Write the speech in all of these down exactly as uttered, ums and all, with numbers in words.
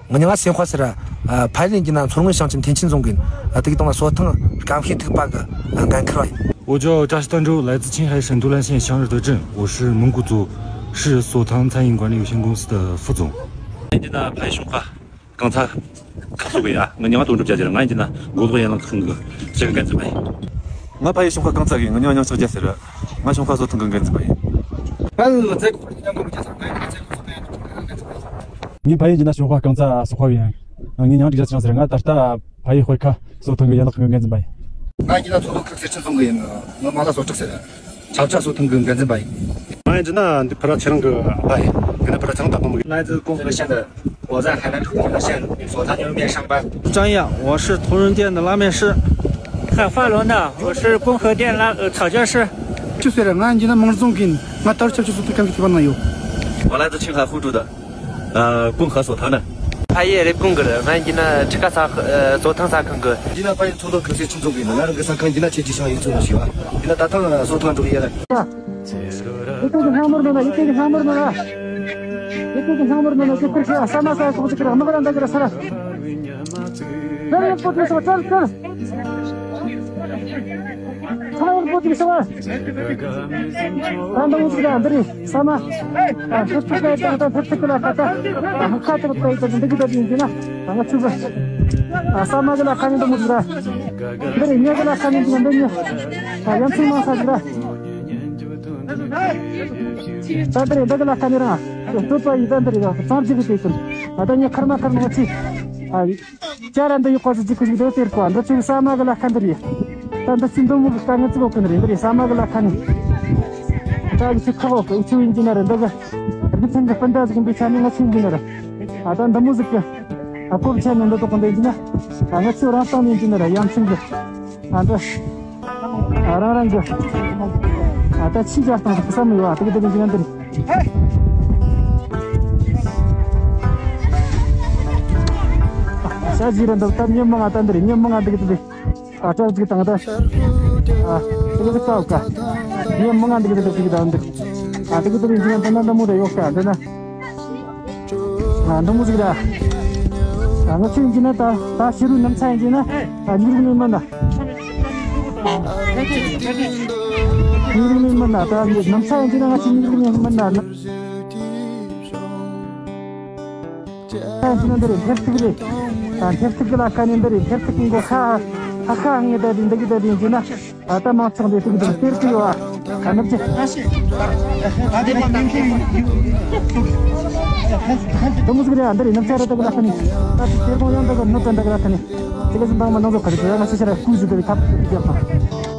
ང་མྱིང་ང་སེམས་དཔའ་ཟེར། ཨ། ཕ་ཡུལ་ཡིན་གྱི་ན་མཚོ་སྔོན་ཞིང་ཆེན་ཐེན་ཆེན་རྫོང་གི། ཨ། དེ་གི་སྟེང་ལ་སོ་ཐང་སྐམ་ཤས་ཐུག་པ་གི། ཨ། འགན་འཁུར་བ་ཡིན། 我叫扎西端州，来自青海省独兰县香日德镇，我是蒙古族，是索堂餐饮管理有限公司的副总。 ཡིན་གྱི་ན་ཕ་ཡུལ་ཞུང་ཁ་རྐང་ཚ་ཁ་སོ་གི་ཡ། ང་མྱིང་ང་དོན་གྲུབ་རྒྱལ་ཟེར། ང་ཡིན་གྱི་ན་མགོ་ལོག་ཡན་ལག་ཁང་གི་ཕྱི་གི་འགན་འཛིན་པ་ཡིན། ང་ཕ་ཡུལ་ཞུང་ཁ་རྐང་ཚ་གི། ང་མྱིང་ང་མྱང་ཆགས་རྒྱལ་ཟེར། ང་ཞུང་ཁ་སོ་ཐང་གི་འགན་འཛིན་པ་ཡིན། ང་ཕ་ཡུལ་ཡིན་གྱི་ན་ཞུང་ཁ་རྐང་ཚ་སོ་ཁ་ཡིན། ང་མྱིང་ང་འགྲིག་རྒྱལ་ཆང་ཟེར། ང་ད་ལྟ་ཕ་ཡུལ་དཔེ་ཁ་སོ་ཐང་གི་ཡན་ལག་ཁང་གི་འགན་འཛིན་པ་ཡིན། ང་ཡིན་གྱི་ན་མཚོ་ལྷོ་ཁུལ་སེར་ཆེན་རྫོང་གི་ཡིན། ང་མ་ལ་སོ་ཁྲག་ཟེར། ཆབ་ཆ་སོ་ཐང་གི་འགན་འཛིན་པ་ཡིན། ང་ཡིན་གྱི་ན་འདི་ཕ་ར་ཆེ་རང་གི་ཨ་ཕ་ཡིན། ང་ཕ་ར་ཆང་ད་པ་མ་གི། 来自共和县的，我在海南省共和县索堂牛肉面上班。张漾，我是同仁店的拉面师。 汉发罗娜，我是共和店拉呃草教师。 ཆུ་ཟེར། ང་ཡིན་གྱི་ན་མང་རྫོང་གི་ཡིན། ང་ད་རུ་ཆབ་ཆ་སོ་ཐང་གི་ཁྱིམ་ནང་ཡོད། 我来自青海湖州的，呃，共和索堂的。 ཕ་ཡུལ་རེབ་གོང་གི་རེད། ང་ཡིན་གྱི་ན་ཁྲི་ཀ་ས་ཁ་ཨ་སོ་ཐང་ས་ཁང་གི། ཡིན་ན་ཕ་ཡུལ་མཚོ་ལྷོ་ཁུལ་སེར་ཆེན་རྫོང་གི་ཡིན། ང་རང་གི་ས་ཁང་ཡིན་གྱི་ན་ཆེ་ཆེ་ཞིང་ཡིན་ཚུལ་ཞིག་ཡིན་ན་ད་ཐང་སོ་ཐང་འགྲོ་གི་ཡིན། ཡི་གེ་གི་སྣང་མོར་ནོ་ན། ཡི་གེ་གི་སྣང་མོར་ནོ་ན། ཡི་གེ་གི་སྣང་མོར་ནོ་ན། ཀི་ཀིར་ཤི་ཨ་ས་མ་ས་ཁོག་ཅིག་ར་དམག་ར་འདྲ་གི་ར་ས་ར། ཚང་ཡོད་པོ་དེ་སོ་ཅལ་ཅལ། ཚང་ཡོད་པོ་དེ་སོ། ད་འདི་འུ་ཅིག་ར་འདི་རེད། ས་མ། ཨ་ཧུར་ཐུག་གི་ད་ད་ཧུར་ཐུག་གི་ལ་ཁ་ད། ཨ་ཧུར་ཁ་ཐུག་གི་ད་འདི་གི་ད་འདི་ཡིན་གྱི་ན། ང་ཚོ་གི་ཨ་ས་མ་གི་ལ་ཁ་ནི་འདི་མོ་ཟིག་ར། འདི་རེད། ཉེ་གི་ལ་ཁ་ནི་འདི་ཡིན། འདི་ཉེ། ཨ་ཡ་མཚན་མང་ས་ཟིག་ར། ད་འདི་རེད། འདི་གི་ལ་ཁ་ནི་རང་། སྟོད་པ་ཡི་ད་འདི་རེད། གཙང་རྒྱུ་གི་དེ་ཀུན། ཨ་ད་ཉེ་ཁར་མ་ཁར་མ་ཆེ། ཨ། ཅ་ར་འདི་ཡོད་གོ་ཟི་ཅི་ཀུ་ཞིག་འདི་སྟེར་གོ། འདི་ཚོ་ས་མ་གི་ལ་ཁ་འདི་རེད། ད་འདི་ཚོ་འདི་མོ་གི་དཀའ་ངལ་ཚིག་གོ་ཀུན་རེད། འདི་རེད། ས་མ་གི་ལ་ཁ་ནི། ད་གི་ཚིག་ཁ་གོ་གི་ཚིག་ཡིན་གྱི་ན་རེད། འདི་གི་རི་ཚན་གི་སྤུན་ཟླ་ཟིག་འདི་ཆ་ནི་ང་ཚོ་ཡིན་གྱི་ན་རེད། ཨ་ད་འདི་མོ་ཟིག་གི་ཨ་སྤོབས་ཆ་ནི་འདི་དོ་གོ་འདི་ཡིན་གྱི་ན། ཨ་ང་ཚོ་རང་སྟེང་ནས་ཡིན་གྱི་ན་རེད། ཡ་མཚན་གི་ཨ་འདི་ཨ་རང་རང་གི་ཨ་ད་ཕྱི་རྒྱལ་སྟངས་ཟིག་བསམ་ཡོད། ཨ་དེ་གི་དེ་ཡིན་གྱི་ན་འདི་རེད། ཤ་ཞིག་རེད་འདུག་ད་ཉིན་མང་ང་ད་འདིར་ཉིན་མང་ང་འདུག་འདུག་ཨ་ཅག་ཅིག་དང་ད། ཨ་དེ་གི་ཀའོ་ཀ་ཉིན་མང་ང་འདུག་འདུག་ཅིག་ད་འདུག་ཨ་དེ་གི་དེ་རིང་ཅིག་ད་ན་འདི་མོ་རེ་ཡོད་ཀ་འདི་ན། ཨ་འདི་མོ་ཟིག་ར། ཨ་ང་ཚོ་ཡིན་གྱི་ན་ད་ད་ཕྱི་རུ་ནམ་ཚ་ཡིན་གྱི་ན། ཨ་ཉི་རུ་ནི་མིན་ན། ཉི་རུ་ནི་མིན་ན། ད་ནམ་ཚ་ཡིན་གྱི་ན་ང་ཚོ་ཉི་རུ་ནི་མིན་ན། ཨ་ཡིན་ན་འདི་རེད། འཐེབ་ཐུག་རེད། ཨ་འཐེབ་ཐུག་གི་ལ་ཁ་ནས་འདི་རེད། འཐེབ་ཐུག་གི་མགོ་ཁ་ཧ་ཁ་ངེ་ད་རེད། འདི་གི་ད་རེད་ཀྱི་ན། ཨ་ད་མང་ཚོགས་འདི་ཐུག་གི་འདུག་སྟེར་གི་ཡོད། ཨ་ནབ་ཅི། འདི་མོ་ཟིག་རེད། ཨ་འདི་རེད། ནབ་ཆ་རེད། ད་གི་ལ་ཁ་ནས་ད་སྟེར་གོང་ཡང་ད་གི་ནོ་ད་ད་གི་ལ་ཁ་ནས་དེ་ག་ཟིན་དང་མ་ནང་ཚོ་ཁ་རེད། ད་ང་ཤེས་ཤེས་ར་སྐུ་ཞུ་ད་གི་ཐབས་ཀྱི་རྒྱབ་དང་།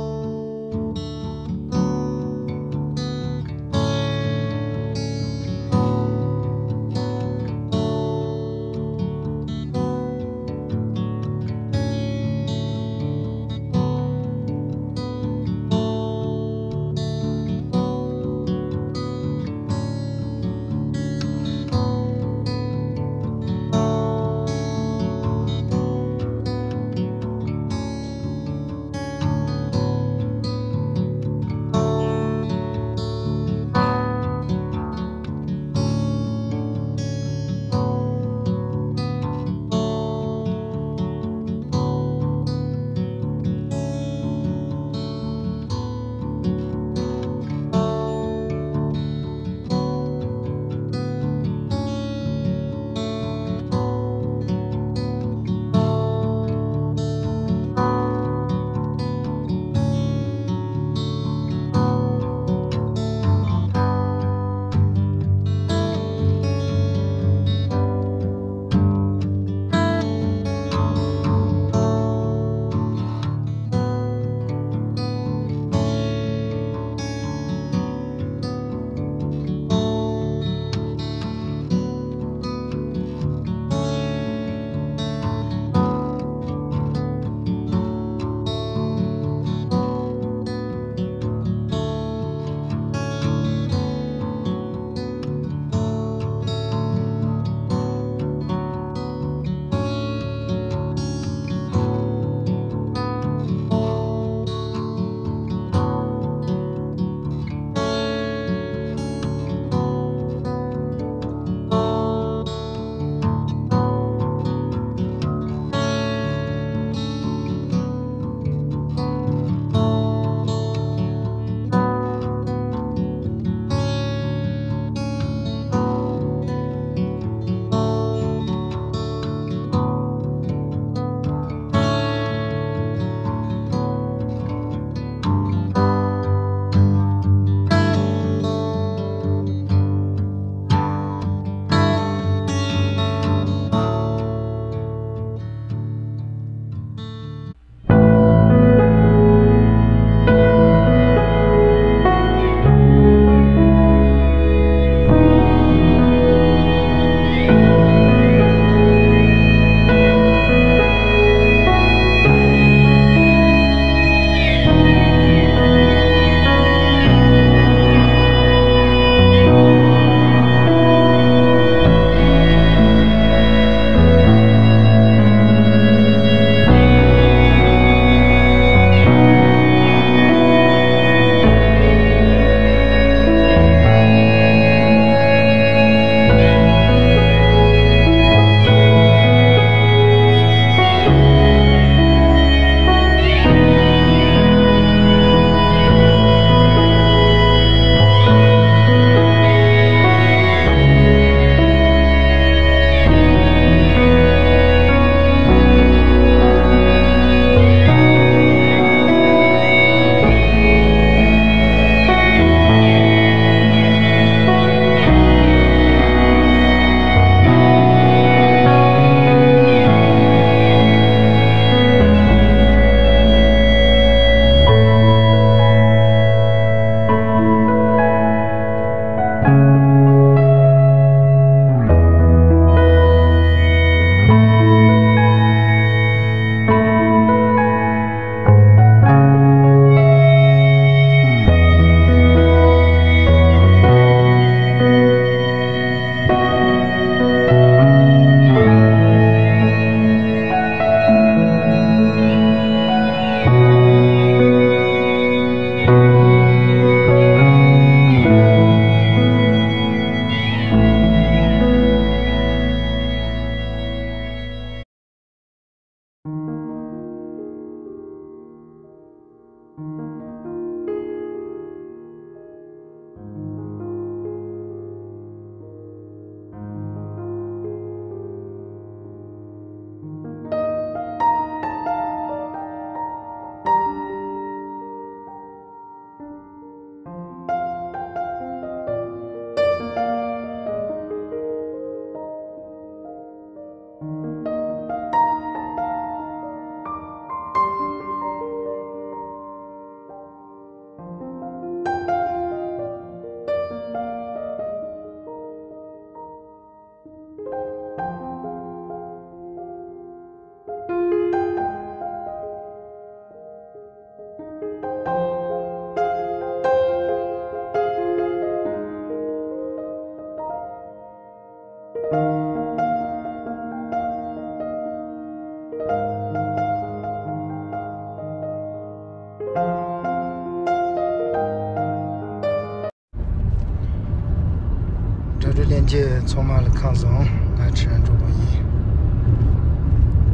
རི་ལྷན་རྒྱས་ཚང་མ་ལ་ཁམས་བཟང་། ང་ཁྲི་རན་གྲོགས་པོ་ཡིན།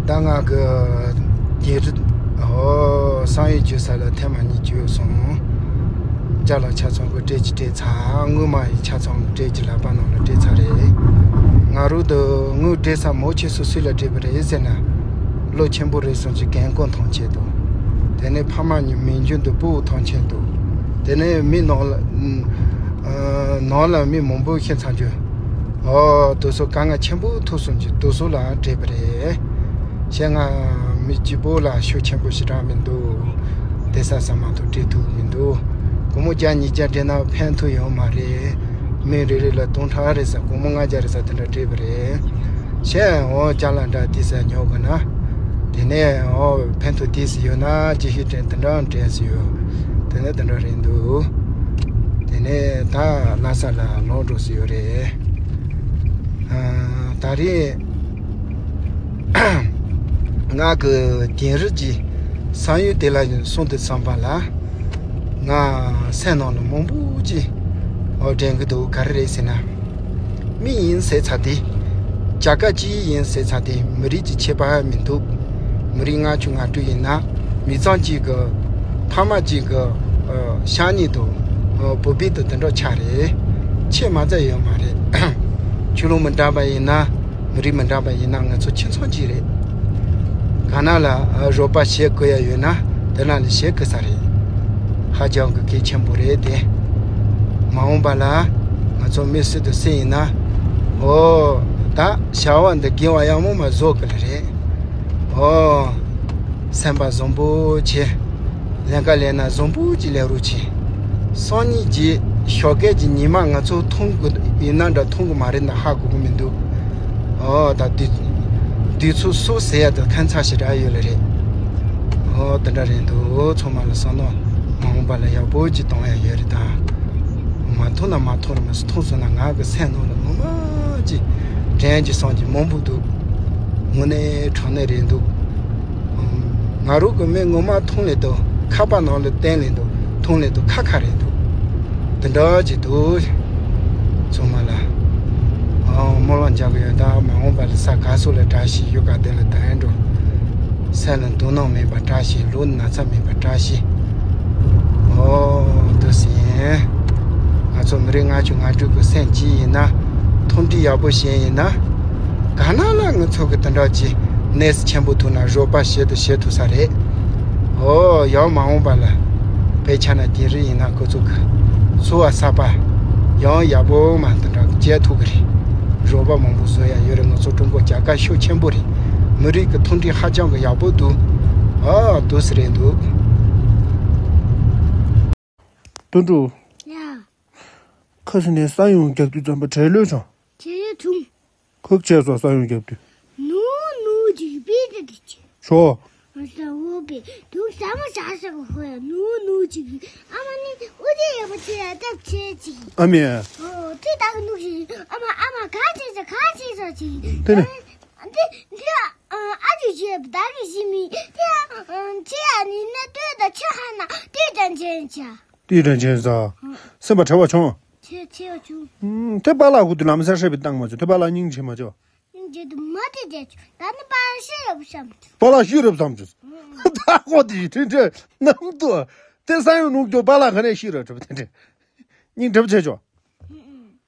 ད་ང་གི་རྒྱལ་རི་ཨོ་བསམ་ཡས་བརྗོད་ས་ལ་ཐེངས་མ་གཉིས་བརྒྱུད་སོང་། ཅ་ལག་ཆ་ཚང་གི་སྤྲད་ཀྱི་སྤྲད་ཚར། དངུལ་སྨར་ཡི་ཆ་ཚང་གི་སྤྲད་ཀྱི་ལག་པ་ནང་ལ་སྤྲད་ཚར་རེད། ང་རུ་དུ་དངུལ་སྤྲད་ས་མོ་ཆེ་སུ་སུ་ལ་སྤྲད་པ་རེད་ཟེར་ན། ལོ་ཆེན་པོ་རེད་སོང་ཅིག་རྒན་རྒོན་ཐང་ཆད་འདུག་དེ་ནས་ཕ་མ་གཉིས་མི་འཇོན་དུ་སྤུ་གུ་ཐང་ཆད་འདུག་དེ་ནས་མི་ནང་ལ་ཨ་ནང་ལ་མི་མང་པོ་ཤི་ཚར་རྒྱུ། ཨོ་དུ་སོ་དཀའ་ངལ་ཆེན་པོ་ཐུག་སོང་ཅིག་དུ་སོ་ལ་སྤྲད་པ་རེད། ཤེས་ང་མི་གཅིག་པོ་ལ་ཤུགས་ཆེན་པོ་ཞེ་དྲག་མི་འདུག་དེ་ས་ས་མ་ཐུག་སྤྲད་ཐུབ་མི་འདུག་སྒོར་མོ་བརྒྱ་ཉིས་བརྒྱ་སྤྲད་ན་ཕན་ཐོགས་ཡོད་མ་རེད། མི་རེ་རེ་ལ་སྟོང་ཕྲག་རེ་ས་སྒོར་མོ་ལྔ་བརྒྱ་རེ་ས་དེ་འདྲ་སྤྲད་པ་རེད། ཤེས་འོ་ཅ་ལག་འདྲ་དེ་ས་ཉོ་དགོས་ན། དེ་ནས་འོ་ཕན་ཐོགས་དེ་ས་ཡོད་ན་ཅི་ཞིག་དྲན་དེ་འདྲ་དྲན་ས་ཡོད། དེ་ནས་དེ་འདྲ་རེད་འདུག་དེ་ནས་ད་ལྷ་ས་ལ་ལོག་འགྲོ་ས་ཡོད་རེད། ཨ་ད་རེས་ང་གི་རྒན་རི་གྱི་བསམ་ཡུལ་དེ་ལ་སོང་དུས་ཙམ་པ་ལ། ང་སེམས་ནང་ལ་མང་པོ་ཅིག་འོ་དྲན་གི་འདུག་ག་རེ་རེད་ཟེར་ན། མི་ཡིན་ཟེར་ཚར་ཏེ། རྒྱལ་ཁབ་ཅིག་ཡིན་ཟེར་ཚར་ཏེ་མི་རིགས་ཀྱི་ཁྱད་པར་མི་འདུག་མི་རིགས་ལྔ་བཅུ་ང་དྲུག་ཡིན་ན་མི་ཚང་གཅིག་གི་ཕ་མ་གཅིག་གི་ཤ་ཉེ་དང་བུ་སྦིས་དང་དེ་འདྲ་ཆགས་རེད། ཁྱད་མ་ཚད་ཡོད་མ་རེད། ཆོས་ལུགས་མི་འདྲ་བ་ཡིན་ན། མི་རིགས་མི་འདྲ་བ་ཡིན་ན་ང་ཚོ་ཁྱིམ་ཚང་གཅིག་རེད། ག་ན་ལ་རོགས་པ་བྱེད་དགོས་ཡ་ཡོད་ན་དེ་ན་ལ་བྱེད་དགོས་ས་རེད། ཧ་ཅང་གི་གལ་ཆེན་པོ་རེད་དེ། མ་འོངས་པ་ལ་ང་ཚོ་མི་སུ་དང་སུ་ཡིན་ན། འོ་ད་བྱ་བ་འདི་དགེ་བ་ཡག་མོ་མ་བཟོ་གི་ལ་རེད། འོ་སེམས་པ་བཟང་པོ་བྱེད། ལས་ཀ་ལས་ན་བཟང་པོ་ཅིག་ལས་རོགས་བྱེད། སང་ཉིན་གྱི་ཞོགས་ཀས་ཀྱི་ཉི་མ་ང་ཚོ་མཐོང་དགོས་ཡིན་ན་འདྲ་མཐོང་གི་མ་རེད་ན་ཧ་གོ་གི་མི་འདུག་ཨོ་ད་དུས་དུས་ཚོད་སོ་ཟེར་ཡ་ད་ཁ་མཚར་ཞེ་དྲག་ཡོད་ལ་རེད། ཨོ་དེ་འདྲ་རེད་འདུག་ཚང་མ་ལ་བསམ་བློ་མ་འོངས་པ་ལ་ཡག་པོ་ཅིག་གཏོང་ཡ་ཡོད་རེད་ད། མ་མཐོང་ན་མ་མཐོང་རེད་མ་སུ་མཐོང་སོང་ན་ང་གི་སེམས་ནང་ལ་ངོ་མ་ཅིག་དྲན་གྱི་སོང་གྱི་མང་པོ་འདུག་དངོས་གནས་དྲང་གནས་རེད་འདུག་ང་རང་གི་མིག་ངོ་མ་མཐོང་ལེ་འདུག་ཁ་པར་ནང་ལ་བསྟན་ལེ་འདུག་མཐོང་ལེ་འདུག་ཁ་ཁ་རེད་འདུག་དེ་འདྲ་ཅིག་འདུག་ཚང་མ་ལ་ཨ་སྨོན་ལམ་རྒྱག་གི་ཡོད། ད་མ་འོངས་པ་ལ་ས་ག་སོ་ལ་བཀྲ་ཤིས། ཡུལ་ག་དེ་ལ་བདེ་འགྲོ། སེམས་ལ་སྡུག་སྣང་མེད་པ་བཀྲ་ཤིས། ལུས་ན་ཚ་མེད་པ་བཀྲ་ཤིས། ཨོ་དུ་སེ། ང་ཚོ་མི་རིགས་ལྔ་བཅུ་ང་དྲུག་གི་སེམས་གཅིག་ཡིན་ན། མཐུན་སྒྲིལ་ཡག་པོ་བྱས་ཡིན་ན། ག་ན་ལ་ང་ཚོ་གི་དེ་འདྲ་ཅིག་གནས་ཚུལ་ཆེན་པོ་ཐུག་ན་རོགས་པ་བྱེད་དུ་བྱེད་ཐུབ་ས་རེད། ཨོ་ཡང་མ་འོངས་པ་ལ་དཔེ་ཆ་ན་རྒྱལ་རིགས་ཡིན་ན་ཁོ་ཚོ་གི་འཚོ་བ་གསར་པ་ཡང་ཡག་པོ་མ་དེ་འདྲ་བྱེད་ཐུབ་གི་རེད། རོགས་པ་མང་པོ་བཟོ་ཡ་ཡོད་རེད། ང་ཚོ་ཀྲུང་གོ་རྒྱལ་ཁབ་ཤུགས་ཆེན་པོ་རེད། མི་རིགས་ཀྱི་མཐུན་སྒྲིལ་ཧ་ཅང་གི་ཡག་པོ་འདུག་ཨོ་དུ་སེ་རེད་འདུག་དོན་གྲུབ། ཡ། ཁ་སང་ནས་ས་ཡོམ་རྒྱབ་དུས་ཙམ་པ་བྲེལ་ལོས་བྱུང་། བྲེལ་ལོས་བྱུང་། ཁག་ཆེ་སོང་ས་ཡོམ་རྒྱབ་དུས། ནུ་ནུ་ཅིག་པི་ཏི་ཏི་ཅིག་ཤོ། ང་ས་འོ་པེ་དུག་ས་མ་ས་ས་གོ་ཧོ་ཡ་ནུ་ནུ་ཅིག་ཨ་མ་ནི་ཨུ་ཏི་ཡ་པ་ཆེ་ཡ་སྟབས་ཆེ་ཅིག་ཨ་མེ། ཨོ་ཏི་ཏག་ནུ་ཅིག་ཨ་མ་ཨ་མ་ག་ཆེ་ས་ག་ཆེ་ས་ཅིག་དེ་ནས། འདི་འདི་ཨ་ཅིག་ཅེ་བདག་གི་ཞི་མི་ཏི་ཨ་ཅེ་ཨ་ནི་ནི་ཏོས་ད་ཆེ་ཧ་ན་ཏི་ཏན་ཅན་ཅ། ཏི་ཏན་ཅན་ས། སེམས་པ་བྲལ་བ་བྱུང་། ཆེ་ཆེ་བ་བྱུང་། ཨུམ། དེ་པཱ་ལགས་ཁུ་དུ་ལམ་སེང་ཧྲེ་བི་བཏང་མ་བྱུང་། དེ་པཱ་ལགས་སྙིང་རྗེ་མ་བྱུང་། སྙིང་རྗེ་དུ་མ་དེ་བྱས་བྱུང་། ད་ནི་པཱ་ལགས་ཤི་རབ་བསམ་བྱུང་། པཱ་ལགས་ཤི་རབ་བསམ་བྱུང་། ད་ཁོ་དེ་ཡི་དྲིན་དྲན་ནམ་དུ། དེ་ས་ཡོམ་ནུབ་རྒྱུ་པཱ་ལགས་ག་ནས་ཤི་རབ་གྲུབ་དེ་འདྲ། སྙིང་འདྲེ་བྱས་བྱུང་།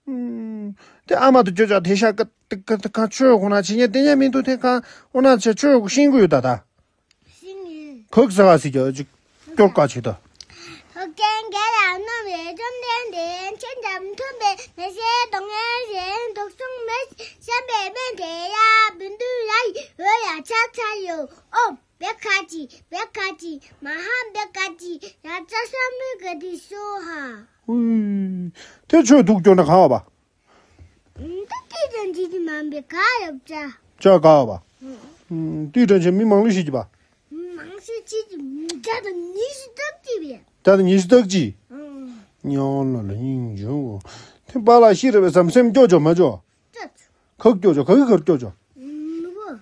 ཨུམ། དེ་ཨ་མ་དུ་ཅོ་ཅོ་དེ་ཤ་ཀ་ཀ་ཀ་ཆོས་གོ་ན་ཆི་ཉེ་དེ་ཉེ་མི་འདུག་དེ་ག་འོ་ན་ཆ་ཆོས་གོ་ཤིང་གུ་ཡོད་ད་ད། ཤིང་ཡོད། གག་ཟ་བ་སི་ཀྱ་ཅིག་སྐྱོར་ཀ་ཆེ་ད། ཐུབ་ཆེན་དགེ་ལ་རྣམ་བའི་བཅོམ་ལྡན་འདས། ཆེན་ཙམ་མཐོན་པོའི་མི་ཤེས་གདོང་ལྔས་བཞིན། དུག་གསུམ་མེད་བཤམས་པའི་སྨན་དེ་ཡང་བཻ་ཌཱུརྱ་ཡི་འོད་ལ་ཕྱག་འཚལ་ལོ། ཨོཾ་བྷཻ་ཥ་ཏི་བྷཻ་ཥ་ཏི་མ་ཧཱ་བྷཻ་ཥ་ཏི་རཱ་ཛ་ས་མུདྒ་ཏེ་སྭཱ་ཧཱ། ཨུ། དེ་ཆོས་དུག་སྐྱོར་ན་གང་བ་བ། ད་ཏི་དང་ཇི་ཏི་མང་པའི་ག་རབ་ཅག་ཅག་ག་བ་བ། ཏི་དང་ཆེ་མི་མང་ལུས་ཤིག་གི་བ། མང་ཤོས་ཅི་ཅི་བརྒྱ་དང་ཉི་ཤུ་རྩ་གཅིག་བས། བརྒྱ་དང་ཉི་ཤུ་རྩ་གཅིག་ཉང་ལ་ལ་སྙིང་རྗེ་བོ། དེ་པཱ་ལགས་ཤི་རེ་བའི་བསམ་སེམས་སྐྱོ་ཅོ་མ་ཅོ། ཅོ་ཅོ། གག་སྐྱོ་ཅོ་གག་གི་གར་སྐྱོ་ཅོ། ནུ་བོ།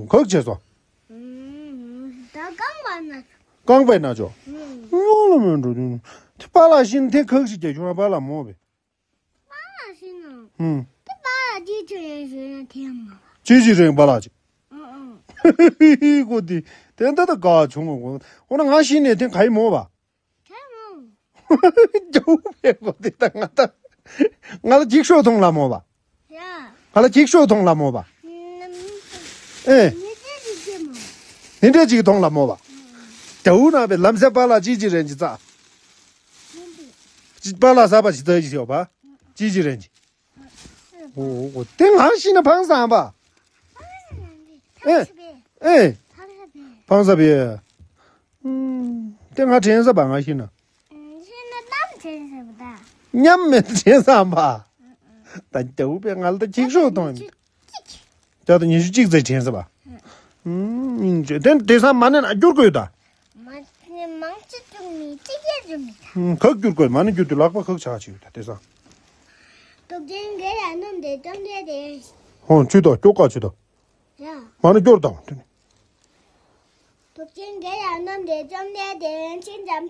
གག་བྱས་སོ། ད་རྐང་པ་ན་ཅོ། རྐང་པའི་ན་ཅོ། ཉོ་ལ་མི་འགྲོ་དུས། དེ་པཱ་ལགས་ཤི་ན་དེ་གག་ཞིག་རྒྱག་ཆོག་ན་པཱ་ལགས་མོ་བས། པཱ་ལགས་ཤི་ན། ཧུམ། དེ་པཱ་ལགས་ཅིག་ཆོས་ཡན་ཞུ་ན་དེ་ཡང་མ་བ། ཅི་ཞིག་རེད་པཱ་ལགས་ཅིག་ཨང་ཨང་། ཁོ་དེ་དེ་འདྲ་ད་དགའ་བྱུང་ངོ་། འོ་ན་ང་ཤི་ནས་དེ་ག་ཡི་མོ་བ། དེ་མོ། རྒྱུ་བས་གོ་དེ་ད་ང་ད། ང་ལ་འགྱིག་ཤོག་ཐོང་ལ་མོ་བ། ཡ། ང་ལ་འགྱིག་ཤོག་ཐོང་ལ་མོ་བ། ཨེ། ནི་འདྲ་ཅིག་ཐོང་ལ་མོ་བ། རྒྱུ་ན་བས་ལམ་སེ་པཱ་ལགས་ཅི་ཅི་རེན་ཅི་ཙ། ཅི་པཱ་ལགས་ས་པ་ཅི་ཙ་ཅི་ཡོད་པ། ཅི་ཅི་རེན་ཅི། འོ་འོ་དེ་ང་ཤི་ན་ཕངས་སམ་པ། ཨེ། ཨེ། ཕངས་ས་པས། ཨུམ། དེ་ང་དྲན་ས་པ་ང་ཤི་ན། ཤི་ན་གཏམ་དྲན་ས་པ་ད། མཉམ་མེད་དྲན་སམ་པ། ད་རྒྱུ་བས་ང་ལ་ད་འགྱིག་ཤོག་ཐོང་ཡིན། བརྒྱ་དང་ཉི་ཤུ་གཅིག་ཙམ་དྲན་ས་པ། ཨུམ། སྙིང་རྗེ་དེ་དེ་སང་མ་ནས་ན་སྐྱུར་དགོས་ད། མ་ནས་མང་ཆེ་བཅུག་མི་གཅིག་ཡས་རུ་མི་ད། ཨུམ། ག་སྐྱུར་དགོས་མ་ནས་སྐྱུར་དུས་ལག་པ་ཁག་ཆག་ཆེ་ཡོད་ད་དེ་སང་། སྟོབས་ཆེན་གེ་ཡ་རྣམས་དེ་བཅོམ་ལྡན་འདས། ཧོ་ཆུ་ད་སྐྱོ་ཀ་ཆུ་ད། ཡ། མ་ནས་སྐྱོར་དང་དེ་ནི། སྟོབས་ཆེན་གེ་ཡ་རྣམས་དེ་བཅོམ་ལྡན་འདས་ཕྱིན་ཙམ་ཐོབ།